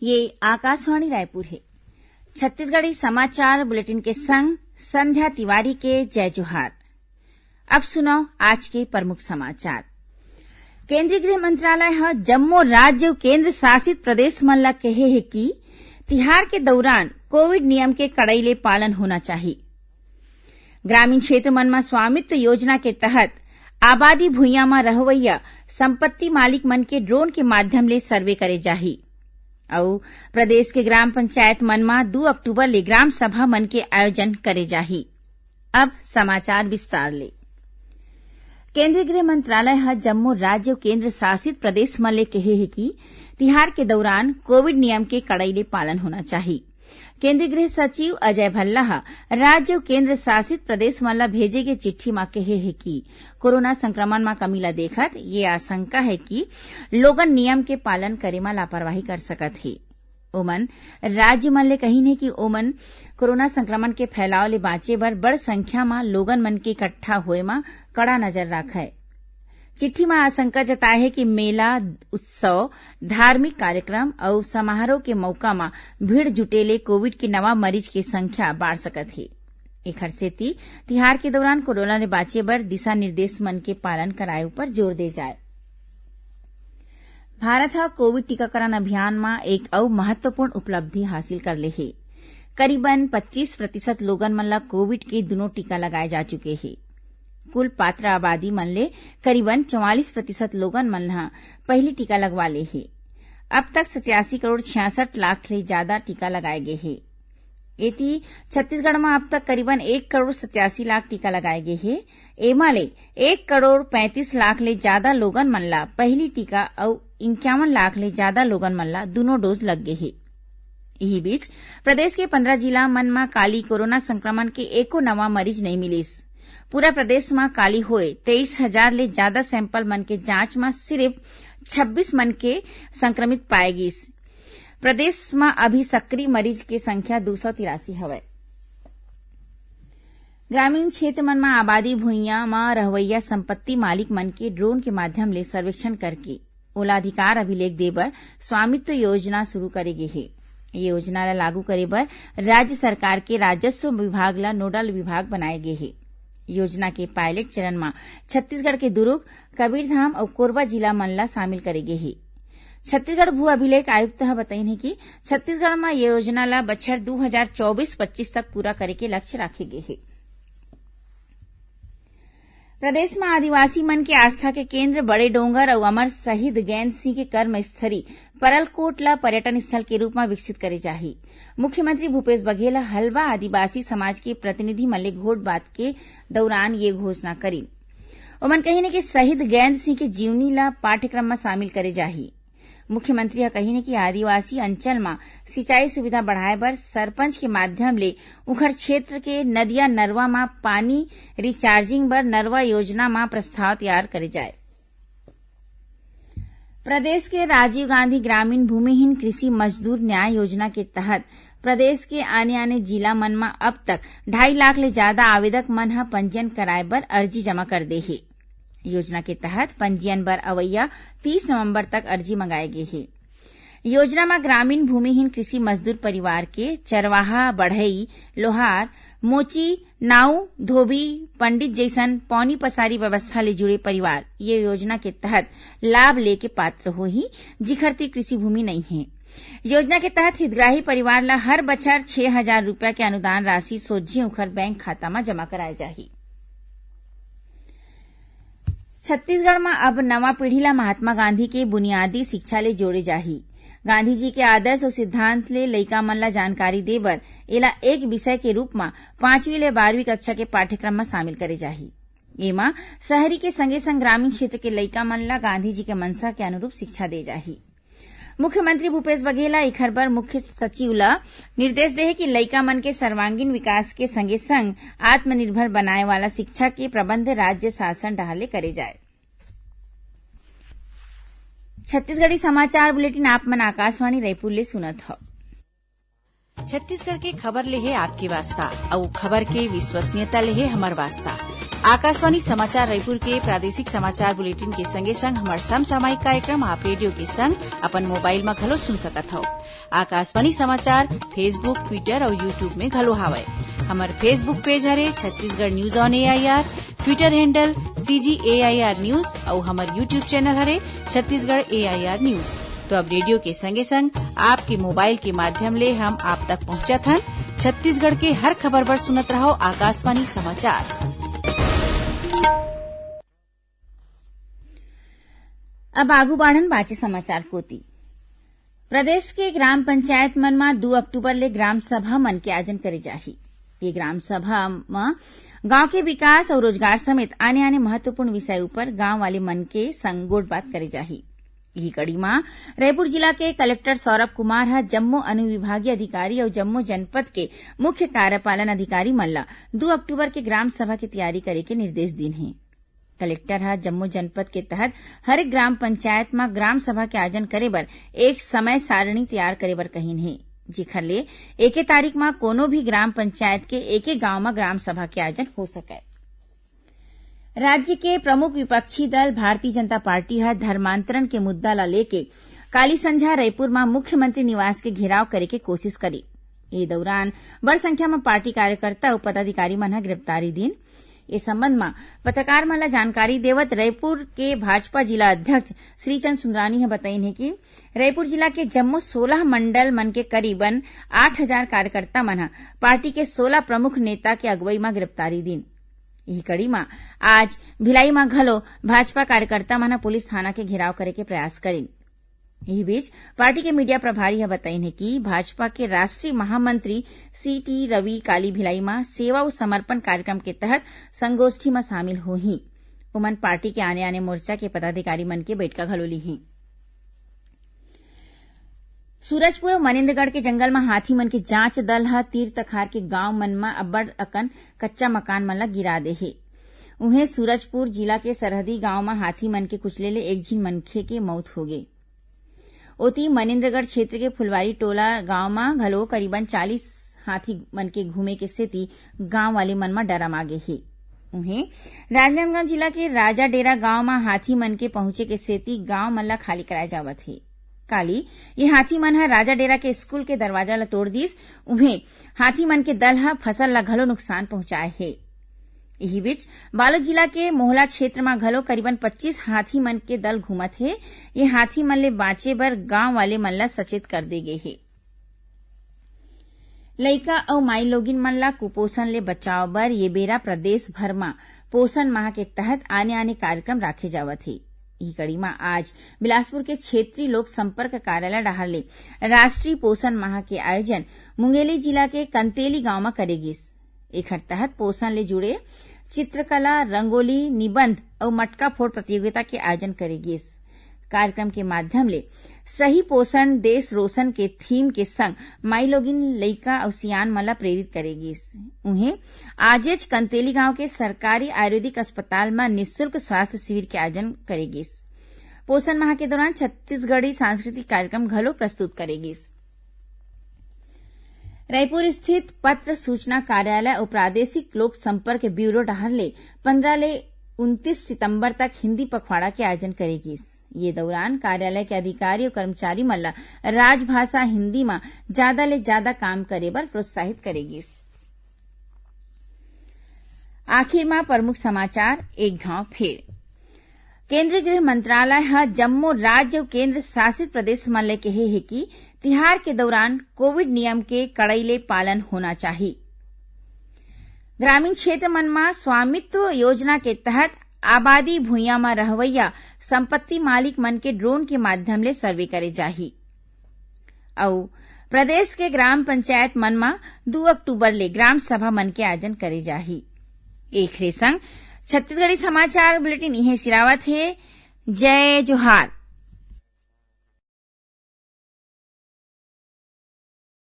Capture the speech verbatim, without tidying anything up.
ये आकाशवाणी रायपुर हे। छत्तीसगढ़ी समाचार बुलेटिन के संग संध्या तिवारी के जय जोहार। अब सुनव आज के प्रमुख समाचार। केंद्रीय गृह मंत्रालय ह जम्मो राज्य अउ केंद्र शासित प्रदेश मन ल कहे हे कि तिहार के दौरान कोविड नियम के कड़ाई ले पालन होना चाही। ग्रामीण क्षेत्र मन म स्वामित्व योजना के तहत आबादी भुइयां म रहवइया संपत्ति मालिक मन के ड्रोन के माध्यम ले सर्वे करे जाही। अउ प्रदेश के ग्राम पंचायत मन म दू अक्टूबर ले ग्राम सभा मन के आयोजन करे जाही। अब समाचार विस्तार ले। केंद्रीय गृह मंत्रालय ह जम्मो राज्य अउ केंद्र शासित प्रदेश मन ले कहे हे कि तिहार के दौरान कोविड नियम के कड़ाई ले पालन होना चाही। केंद्रीय गृह सचिव अजय भल्ला ह राज्य अउ केंद्र शासित प्रदेश मन ल भेजे गे चिट्ठी म कहे हे कि कोरोना संक्रमण म कमी ल देखत ये आशंका हे कि लोगन नियम के पालन करे म लापरवाही कर सकत हे। ओमन राज्य मन ले कहिन हे कि ओमन कोरोना संक्रमण के फैलाव ले बांचे बर बड़ संख्या म लोगन मन के इकट्ठा होए म कड़ा नजर राखय। चिट्ठी म आशंका जताए हे कि मेला, उत्सव, धार्मिक कार्यक्रम अउ समारोह के मउका म भीड़ जुटे ले कोविड के नवा मरीज के संख्या बाढ़ सकत हे। एखर सेती तिहार के दौरान कोरोना ले बांचे बर दिशा निर्देश मन के पालन कराए ऊपर जोर दे जाए। भारत ह कोविड टीकाकरण अभियान म एक अउ महत्वपूर्ण उपलब्धि हासिल कर ले हे। करीबन पच्चीस प्रतिशत लोगन मन ल कोविड के दुनों टीका लगाए जा चुके हे। कुल पात्र आबादी मन ले करीबन चौवालीस प्रतिशत लोगन मन ह पहिली टीका लगवा ले हे। अब तक सत्यासी करोड़ छियासठ लाख ले जादा टीका लगाए गे हे। एती छत्तीसगढ़ म अब तक करीबन एक करोड़ सत्यासी लाख टीका लगाए गे हे। एमा ले एक करोड़ पैंतीस लाख ले जादा लोगन मन ला पहिली टीका अउ इक्यावन लाख ले जादा लोगन मन ला दुनों डोज लग गे हे। इही बीच, प्रदेश के पंद्रह जिला मन म काली कोरोना संक्रमण के एको नवा मरीज नइ मिलिस। पूरा प्रदेश म काली होए तेईस हजार ले जादा सैंपल मन के जांच म सिर्फ छब्बीस मन के संक्रमित पाए गिस। प्रदेश म अभी सक्रिय मरीज के संख्या दू सौ तिरासी हवय। ग्रामीण क्षेत्र मन म आबादी भुइयां म रहवइया संपत्ति मालिक मन के ड्रोन के माध्यम ले सर्वेक्षण करके ओला अधिकार अभिलेख दे बर स्वामित्व योजना शुरू करे गे हे। ये योजना ला लागू करे बर राज्य सरकार के राजस्व विभाग ला नोडल विभाग बनाए गे हे। योजना के पायलट चरण म छत्तीसगढ़ के दुरूग, कबीरधाम अउ कोरबा जिला मन ला शामिल करे गे हे। छत्तीसगढ़ भू अभिलेख आयुक्त ह बतईन हे कि छत्तीसगढ़ म ये योजना ला बछर दू हजार चौबीस पच्चीस तक पूरा करे के लक्ष्य राखे गे हे। प्रदेश म आदिवासी मन के आस्था के केंद्र बड़े डोंगर अउ अमर शहीद गैंद सिंह के कर्मस्थली परलकोट ला पर्यटन स्थल के रूप म विकसित करे जाही। मुख्यमंत्री भूपेश बघेल ह हल्बा आदिवासी समाज के प्रतिनिधि मन ले गोठ बात के दौरान ये घोषणा करिन। ओमन कहिन कि शहीद गैंद सिंह के जीवनी ला पाठ्यक्रम म शामिल करे जाही। मुख्यमंत्री ह कहिन कि आदिवासी अंचल म सिंचाई सुविधा बढ़ाए बर सरपंच के माध्यम ले उखर क्षेत्र के नदिया नरवा म पानी रिचार्जिंग बर नरवा योजना म प्रस्ताव तैयार करे जाए। प्रदेश के राजीव गांधी ग्रामीण भूमिहीन कृषि मजदूर न्याय योजना के तहत प्रदेश के आने-आने जिला मन म अब तक ढाई लाख ले जादा आवेदक मन ह पंजीयन कराए बर अर्जी जमा कर दे हे। योजना के तहत पंजीयन बर अवइया तीस नवंबर तक अर्जी मंगाए गे हे। योजना म ग्रामीण भूमिहीन कृषि मजदूर परिवार के चरवाहा, बढ़ई, लोहार, मोची, नाऊ, धोबी, पंडित जइसन पौनी पसारी व्यवस्था ले जुड़े परिवार ये योजना के तहत लाभ लेके पात्र होही, जिखर तीर कृषि भूमि नइ हे। योजना के तहत हितग्राही परिवार ला हर बछर छह हजार रुपया के अनुदान राशि सोझे उखर बैंक खाता म जमा कराए जाही। छत्तीसगढ़ म अब नवा पीढ़ी ला महात्मा गांधी के बुनियादी शिक्षा ले जोड़े जाही। गांधी जी के आदर्श अउ सिद्धांत ले लइका मन ला जानकारी दे बर एला एक विषय के रूप म पांचवी ले बारहवीं कक्षा के पाठ्यक्रम म शामिल करे जाही। एमा शहरी के संगे संग ग्रामीण क्षेत्र के लइका मन ला गांधी जी के मंशा के अनुरूप शिक्षा दे जाही। मुख्यमंत्री भूपेश बघेल ह एखर बर मुख्य सचिव ल निर्देश दे हे कि लइका मन के सर्वांगीण विकास के संगे संग आत्मनिर्भर बनाए वाला शिक्षा के प्रबंध राज्य शासन डहार ले करे जाए। छत्तीसगढ़ी समाचार बुलेटिन आप मन आकाशवाणी रायपुर ले सुनत हव। छत्तीसगढ़ के खबर ले हे आपके वास्ता, अउ खबर के विश्वसनीयता ले हे हमर वास्ता। आकाशवाणी समाचार रायपुर के प्रादेशिक समाचार बुलेटिन के संगे संग हमर समसामयिक कार्यक्रम आप रेडियो के संग अपन मोबाइल म घलो सुन सकत हव। आकाशवाणी समाचार Facebook, Twitter अउ YouTube में घलो हावय। हमर Facebook पेज हरे Chhattisgarh news on AIR, Twitter handle CG AIR news अउ हमर YouTube चैनल हरे छत्तीसगढ़ एआईआर न्यूज। तो अब रेडियो के संगे संग आपके मोबाइल के माध्यम ले हम आप तक पहुंचत हन। छत्तीसगढ़ के हर खबर बर सुनत रहो आकाशवाणी समाचार। अब आगू बाढ़न बाचे समाचार कोती। प्रदेश के ग्राम पंचायत मन म दू अक्टूबर ले ग्राम सभा मन के आयोजन करे जाही। ये ग्राम सभा म गांव के विकास अउ रोजगार समेत आने-आने महत्वपूर्ण विषय ऊपर गांव वाले मन के संग गोठबात करे जाही। इही कड़ी म रायपुर जिला के कलेक्टर सौरभ कुमार ह जम्मो अनुविभागीय अधिकारी अउ जम्मो जनपद के मुख्य कार्यपालन अधिकारी मन ल दू अक्टूबर के ग्राम सभा के तैयारी करे के निर्देश दीन हे। कलेक्टर ह जम्मो जनपद के तहत हर एक ग्राम पंचायत म ग्राम सभा के आयोजन करे बर एक समय सारणी तैयार करे बर कहिन हे, जेखर ले एके तारीख म कोनो भी ग्राम पंचायत के एके गांव म ग्राम सभा के आयोजन हो सकय। राज्य के प्रमुख विपक्षी दल भारतीय जनता पार्टी ह धर्मांतरण के मुद्दा ला लेके काली संझा रायपुर म मुख्यमंत्री निवास के घेराव करे के कोशिश करी। ए दौरान बड़ संख्या म पार्टी कार्यकर्ता अउ पदाधिकारी मन ह गिरफ्तारी दीन। ए संबंध म पत्रकार मन ल जानकारी देवत रायपुर के भाजपा जिला अध्यक्ष श्रीचंद सुंदरानी ह बताइन हे कि रायपुर जिला के जम्मो सोलह मंडल मन के करीबन आठ हजार कार्यकर्ता मन ह पार्टी के सोलह प्रमुख नेता के अगुवई म गिरफ्तारी दीन। इही कड़ी म आज भिलाई म घलो भाजपा कार्यकर्ता मन ह पुलिस थाना के घेराव करे के प्रयास करिन। इही बीच पार्टी के मीडिया प्रभारी ह बताइन हे कि भाजपा के राष्ट्रीय महामंत्री सीटी रवि काली भिलाई म सेवा अउ समर्पण कार्यक्रम के तहत संगोष्ठी म शामिल होही। उमन पार्टी के आने-आने मोर्चा के पदाधिकारी मन के बैठका घलो लीही। सूरजपुर अउ मनेन्द्रगढ़ के जंगल म हाथी मन के जांच दल ह तीर तखार के गांव मन म अब्बड़ अकन कच्चा मकान मन ल गिरा दे हे। उहें, सूरजपुर जिला के सरहदी गांव म हाथी मन के कुचले ले एक झिन मनखे के मौत होगे। ओती, मनेन्द्रगढ़ क्षेत्र के फुलवारी टोला गांव म घलो करीबन चालीस हाथी मन के घूमे के सेती गांव वाले मन म डर अमा गे हे। उहें, राजनांदगांव जिला के राजाडेरा गांव म हाथी मन के पहुंचे के सेती गांव मन ल खाली कराए जावत हे। काली, ये हाथी मन ह राजाडेरा के स्कूल के दरवाजा ल तोड़ दिस। उहें, हाथी मन के दल ह फसल ल घलो नुकसान पहुंचाए हे। इही बीच, बालोद जिला के मोहला क्षेत्र म घलो करीबन पच्चीस हाथी मन के दल घूमत हे। ये हाथी मन ले बांचे बर गांव वाले मन ल सचेत कर दे गे हे। लइका अउ माईलोगिन मन ला कुपोषण ले बचाव बर ये बेरा प्रदेश भर म पोषण माह के तहत आने-आने कार्यक्रम राखे जावत हे। इही कड़ी म आज बिलासपुर के क्षेत्रीय लोक संपर्क कार्यालय डहार ले राष्ट्रीय पोषण माह के आयोजन मुंगेली जिला के कंतेली गांव म करे गिस। एखर तहत पोषण ले जुड़े चित्रकला, रंगोली, निबंध अउ मटका फोड़ प्रतियोगिता के आयोजन करे गिस। कार्यक्रम के माध्यम ले सही पोषण देश रोशन के थीम के संग माईलोगिन, लइका अउ सियान मन ला प्रेरित करे गिस। उहें, आजेच कंतेली गांव के सरकारी आयुर्वेदिक अस्पताल म निशुल्क स्वास्थ्य शिविर के आयोजन करे गिस। पोषण माह के दौरान छत्तीसगढ़ी सांस्कृतिक कार्यक्रम घलो प्रस्तुत करे गिस। रायपुर स्थित पत्र सूचना कार्यालय अउ प्रादेशिक लोक संपर्क ब्यूरो डहार ले पंद्रह ले उनतीस सितंबर तक हिंदी पखवाड़ा के आयोजन करे गिस। ये दौरान कार्यालय के अधिकारी अउ कर्मचारी मन ल राजभाषा हिंदी म जादा ले जादा काम करे बर प्रोत्साहित करे गिस। आखिर म प्रमुख समाचार एक घाव फेर। केंद्रीय गृह मंत्रालय ह जम्मो राज्य अउ केंद्र शासित प्रदेश मन ले कहे हे कि तिहार के दौरान कोविड नियम के कड़ाई ले पालन होना चाही। ग्रामीण क्षेत्र मन म स्वामित्व योजना के तहत आबादी भुइयां म रहवइया संपत्ति मालिक मन के ड्रोन के माध्यम ले सर्वे करे जाही। अउ प्रदेश के ग्राम पंचायत मन म दू अक्टूबर ले ग्राम सभा मन के आयोजन करे जाही। एखरे संग छत्तीसगढ़ी समाचार बुलेटिन इहें सिरावत हे। जय जोहार।